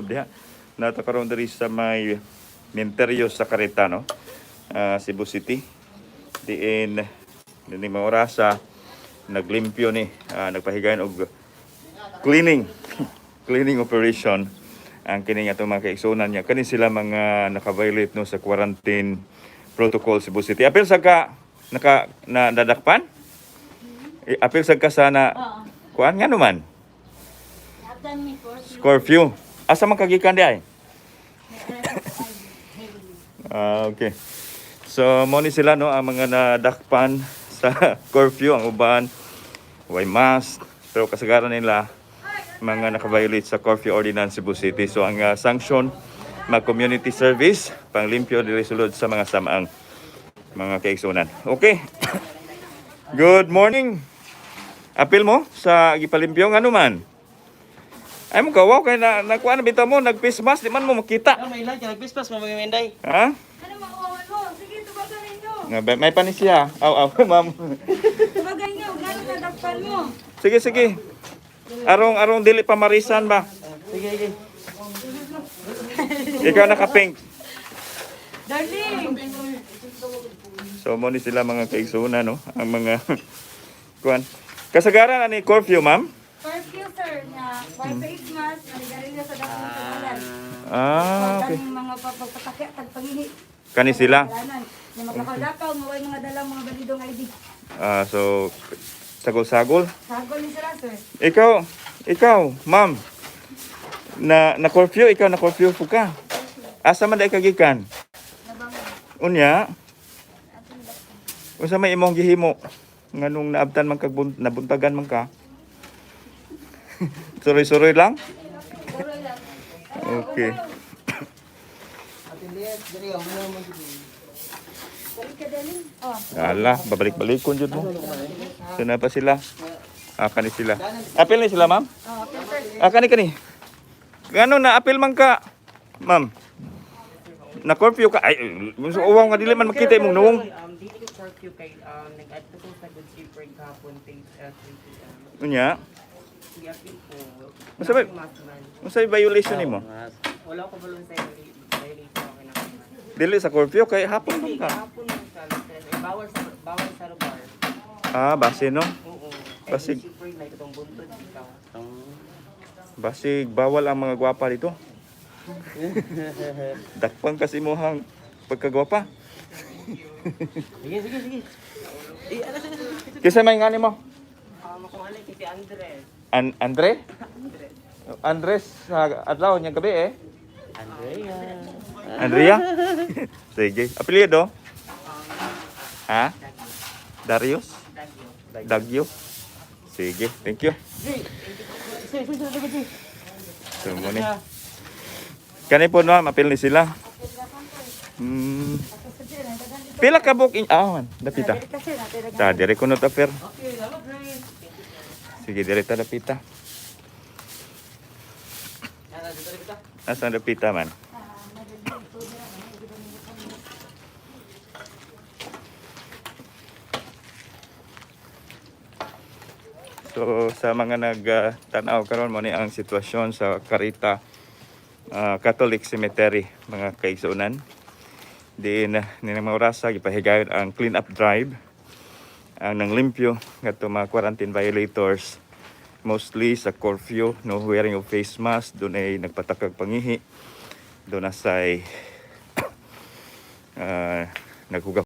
Diha. Nata karon diri sa may Menteryo sa Caretano, Cebu City. Diin nining mga orasa naglimpyo ni, nagpahigayon og cleaning cleaning operation ang kining atong mga kaigsuonan niya. Kani sila mga naka-violate, no, sa quarantine protocol Cebu City. Apil sa ka naka na dadakpan? Eh, apil sa ka sana kuan nga naman. After me for Curfew. Asa man kagikan di ay? Ah, okay. So, mo ni sila, no, ang mga nadakpan sa curfew, ang uban way mask, pero kasagaran nila mga naka-violate sa curfew ordinance Cebu City. So, ang sanction, mag community service, panglimpyo diri sulod sa mga samaang, mga kaigsunan. Okay. Good morning. Apil mo sa gipalimpyo, ngano man? Ay mo kawaw kay na nakuha na bitaw mo nag-face mask, di man mo makita. Ah, may lang, kaya nag-bispas, mamay. Ha? Ano makuha mo? Sige, tubagan ninyo. Nga, may panis siya. Aw, aw, ma'am. Tubagan ninyo. Gano'n nadakpan mo? Sige, sige. Arong, arong dili pa marisan ba? Sige, sige. Ikaw naka-pink. Darling! So, mo ni sila, mga kaigsunan, no? Ang mga kuan. Kasagaran ani curfew, ma'am? Curfew, sir, na by face mask, naligarilyo sa dakong tagalan. Ah, okay. Kaning mga pagpatakya, tagpangihi. Kani sila. Kalanan. Na maglakaw-lakaw, maway mga dalang mga balidong ID. Ah, so sagol-sagol. Sagol ni sila, sir. Ikaw, ikaw, ma'am. Na na curfew, ikaw na curfew po ka. Asa man dai kagikan? Unya. Unsa may imong gihimo nganong naabtan man kag nabuntagan man ka? Suroy-suroy lang? Okay. Ate Liet, dali, ang mga mo dito. Balik ka, darling. Oh. Ala, babalik-balikon jud mo. So na pa sila. Ah, kani sila. Apil ni sila, ma'am? Oh, okay, sir. Ah, kani kani. Ngano na apil man ka, ma'am? Na curfew ka. Ay, so uwaw nga dili man makita imong nawong. Dili ko curfew kay nag-add ko sa Good Shepherd kahapon, 3 p.m. Unya, Gi-appeal ko. Basta ba- Mask man. unsay violation nimo? Wala ko balon sa violation ako na. Dili sa curfew kay hapon man Hindi, ka. kahapon lang sa alas 3. Eh, bawal sa lugar. Ah, base no. Oo. Basig. Good Shepherd may katong buntod ikaw. Basig bawal ang mga gwapa dito. Dakpan kasi mo hang pagkagwapa. Sige, sige, sige. Eh, ano, sige, sige. Kinsa may ngani mo? Ako alay kay si Andres. Andre? Andres. Andres sa adlaw niya gabi eh. Andrea. Andrea? Sige. Apelyido? Ha? Darius? Dagyo. Dagyo? Sige, thank you. So, mo ni. Kani po, no, mapil ni sila. Pila ka book in ah, man, dapita. Dali ka, sir. Natin Ta, dire ko no taper. Okay, salamat, Grace. Sige, dire ta dapita. Ano, dito rin kita? Asa dapita man? So sa mga nagtanaw karon, mo ni ang sitwasyon sa Carita Catholic Cemetery, mga kaigsuonan. Diin ni mga orasa gipahigayon ang clean up drive, ang nanglimpyo ngadto mga quarantine violators, mostly sa curfew, no wearing of face mask, dunay nagpatakag pangihi, doon na say naghuga.